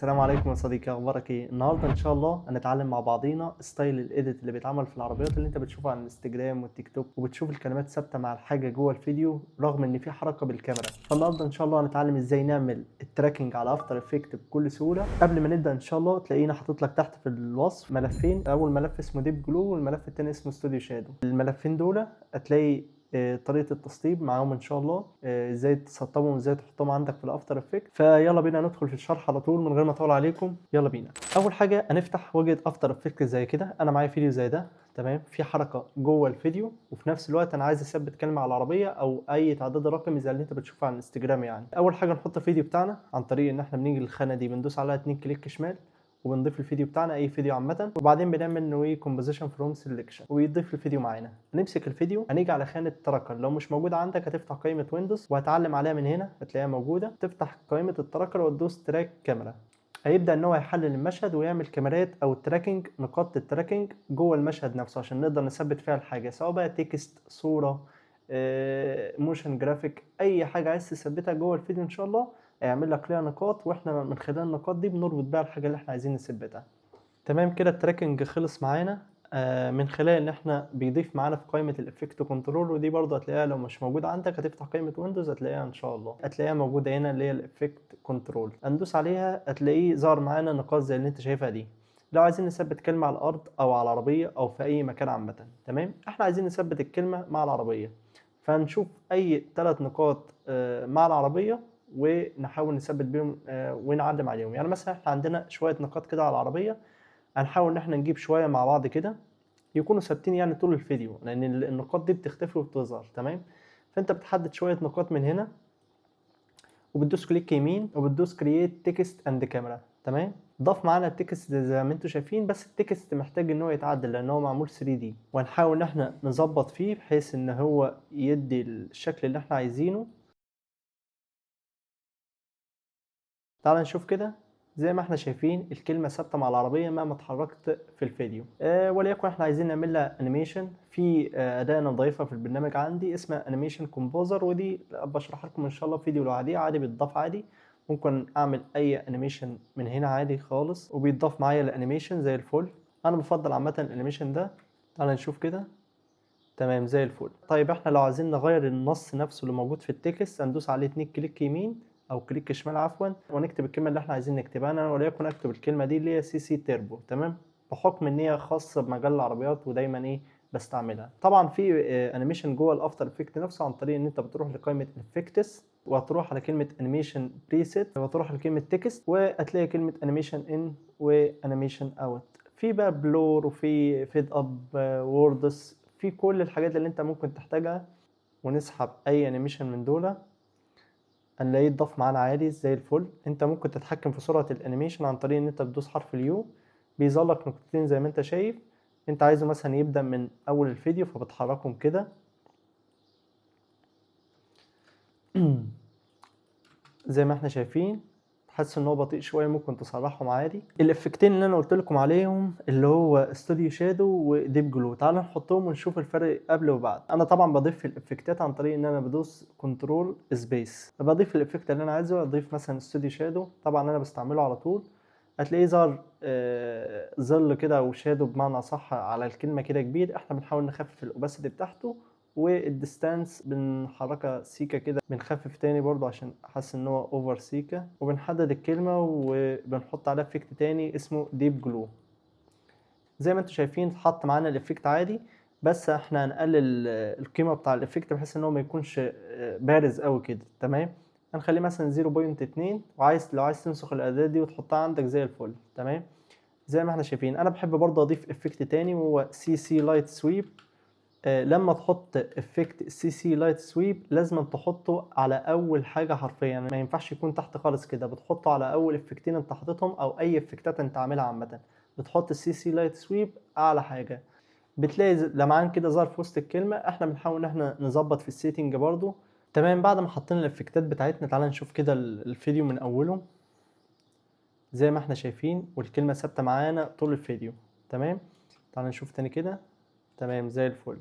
السلام عليكم يا صديقي، اخبارك ايه؟ النهارده ان شاء الله هنتعلم مع بعضينا style ال edit اللي بيتعمل في العربيات اللي انت بتشوفها على الانستجرام والتيك توك، وبتشوف الكلمات ثابتة مع الحاجة جوه الفيديو رغم ان في حركة بالكاميرا. فالنهارده ان شاء الله هنتعلم ازاي نعمل ال tracking على After Effects بكل سهولة. قبل ما نبدا ان شاء الله تلاقينا حاطط لك تحت في الوصف ملفين، اول ملف اسمه Deep Glow والملف الثاني اسمه Studio Shadow. الملفين دول هتلاقي طريقه التسطيب معاهم ان شاء الله، ازاي تسطبهم وازاي تحطهم عندك في ال After Effects. فيلا بينا ندخل في الشرح على طول من غير ما اطول عليكم، يلا بينا. اول حاجة هنفتح واجهه After Effects زي كده. انا معايا فيديو زي ده، تمام، في حركة جوه الفيديو، وفي نفس الوقت انا عايز اثبت كلمة على العربية او اي تعداد رقمي زي اللي انت بتشوفه على الانستجرام. يعني اول حاجة نحط الفيديو بتاعنا عن طريق ان احنا بنيجي للخانه دي، بندوس عليها 2 click شمال وبنضيف الفيديو بتاعنا، اي فيديو عامه، وبعدين بنعمل new composition from selection ويضيف الفيديو معانا. نمسك الفيديو، هنيجي على خانه tracker، لو مش موجودة عندك هتفتح قائمة Windows وهتعلم عليها من هنا هتلاقيها موجودة. تفتح قائمة ال tracker وتدوس track camera، هيبدا ان هو يحلل المشهد ويعمل كاميرات او tracking، نقاط ال tracking جوه المشهد نفسه عشان نقدر نثبت فيها الحاجة، سواء بقى text، صوره، motion graphic، اي حاجة عايز تثبتها جوه الفيديو ان شاء الله هيعمل لك ليها نقاط، واحنا من خلال النقاط دي بنربط بقى الحاجة اللي احنا عايزين نثبتها. تمام كده ال tracking خلص معانا من خلال ان احنا بيضيف معانا في قائمة ال effect control، ودي برضه هتلاقيها لو مش موجودة عندك هتفتح قائمة Windows هتلاقيها ان شاء الله، هتلاقيها موجودة هنا اللي هي ال effect control. هندوس عليها هتلاقيه ظهر معانا نقاط زي اللي انت شايفها دي. لو عايزين نثبت كلمة على الارض او على العربية او في اي مكان عامة، تمام، احنا عايزين نثبت الكلمة مع العربية، فنشوف اي 3 نقاط مع العربية ونحاول نثبت بيهم ونعلم عليهم. يعني مثلا احنا عندنا شوية نقاط كده على العربية، هنحاول ان احنا نجيب شوية مع بعض كده يكونوا ثابتين يعني طول الفيديو، لان النقاط دي بتختفي وبتظهر. تمام، فانت بتحدد شوية نقاط من هنا وبتدوس click يمين وبتدوس create text and camera. تمام، ضاف معانا ال text زي ما انتم شايفين، بس ال text محتاج ان هو يتعدل لان هو معمول 3D، وهنحاول ان احنا نظبط فيه بحيث ان هو يدي الشكل اللي احنا عايزينه. تعال نشوف كده. زي ما احنا شايفين الكلمة ثابتة مع العربية مهما اتحركت في الفيديو. وليكن احنا عايزين نعمل لها animation في أداة انا ضايفها في البرنامج عندي اسمها animation composer، ودي بشرح لكم ان شاء الله في فيديو لوحديها عادي، بيتضاف عادي، ممكن اعمل اي animation من هنا عادي خالص وبيتضاف معايا ال animation زي الفل. انا بفضل عامة ال animation ده. تعال نشوف كده. تمام زي الفل. طيب احنا لو عايزين نغير النص نفسه اللي موجود في ال text هندوس عليه 2 click يمين او click شمال عفوا، ونكتب الكلمة اللي احنا عايزين نكتبها. انا وليكن اكتب الكلمة دي اللي هي CC Turbo، تمام، بحكم ان هي خاصة بمجال العربيات ودايما ايه بستعملها. طبعا في animation جوه ال After Effects نفسه عن طريق ان انت بتروح لقائمة effects وهتروح على كلمة animation preset وتروح لكلمة text وهتلاقي كلمة animation in و animation out. في بقى blur وفي fade up words، في كل الحاجات اللي انت ممكن تحتاجها. ونسحب اي animation من دول هنلاقيه اتضاف معانا عادي زي الفل. انت ممكن تتحكم في سرعة ال animation عن طريق ان انت بتدوس حرف ال U، بيظهر لك نقطتين زي ما انت شايف. انت عايزه مثلا يبدأ من اول الفيديو فبتحركهم كده زي ما احنا شايفين. حاسس ان هو بطيء شوية، ممكن تصلحهم عادي. ال effectين اللي انا قلت لكم عليهم اللي هو Studio Shadow و Deep Glow، تعالوا نحطهم ونشوف الفرق قبل وبعد. انا طبعا بضيف الافكتات عن طريق ان انا بدوس control space، بضيف ال effect اللي انا عايزه. اضيف مثلا Studio Shadow، طبعا انا بستعمله على طول. هتلاقيه ظهر ظل كده او shadow بمعنى صح على الكلمة كده كبير. احنا بنحاول نخفف ال opacity بتاعته وال distance بنحركها سيكا كده، بنخفف تاني برضو عشان حاسس ان هو over سيكا، وبنحدد الكلمة وبنحط عليها effect تاني اسمه Deep Glow. زي ما انتم شايفين اتحط معانا ال effect عادي، بس احنا هنقلل القيمة بتاع ال effect بحيث ان هو ما يكونش بارز قوي كده. تمام، هنخليه مثلا 0.2، لو عايز تنسخ الاداة دي وتحطها عندك زي الفل. تمام، زي ما احنا شايفين. انا بحب برضه اضيف effect تاني وهو CC Light Sweep. لما تحط effect CC Light Sweep لازم تحطه على اول حاجة حرفيا، ما ينفعش يكون تحت خالص كده. بتحطه على اول effectين انت حاططهم او اي effectات انت عاملها عامة، بتحط ال CC Light Sweep اعلى حاجة. بتلاقي لمعان كده ظهر في وسط الكلمة. احنا بنحاول ان احنا نظبط في ال setting برضو. تمام، بعد ما حطينا ال effectات بتاعتنا تعالى نشوف كده الفيديو من اوله. زي ما احنا شايفين والكلمة ثابتة معانا طول الفيديو. تمام، تعالى نشوف تاني كده. تمام زي الفل.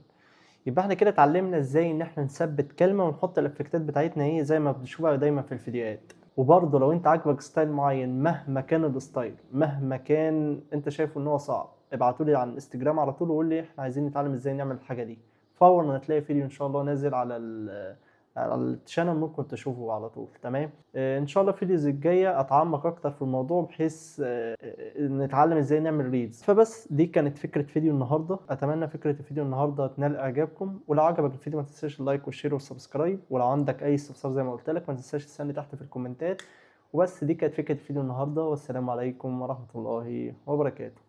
يبقى احنا كده اتعلمنا ازاي ان احنا نثبت كلمة ونحط ال effectات بتاعتنا ايه زي ما بنشوفها دايما في الفيديوهات. وبرضه لو انت عاجبك style معين، مهما كان ال style، مهما كان انت شايفه ان هو صعب، ابعتولي على الانستجرام على طول وقول لي احنا عايزين نتعلم ازاي نعمل الحاجة دي. فورا هتلاقي فيديو ان شاء الله نازل على ال channel، ممكن تشوفه على طول. تمام. ان شاء الله ال videos الجاية اتعمق اكتر في الموضوع، بحيث نتعلم ازاي نعمل reels. فبس دي كانت فكرة فيديو النهارده. اتمنى فكرة الفيديو النهارده تنال اعجابكم، ولو عجبك الفيديو ما تنساش ال like وال share وال subscribe، ولو عندك اي استفسار زي ما قلت لك ما تنساش تسالني تحت في الكومنتات. وبس دي كانت فكرة الفيديو النهارده، والسلام عليكم ورحمة الله وبركاته.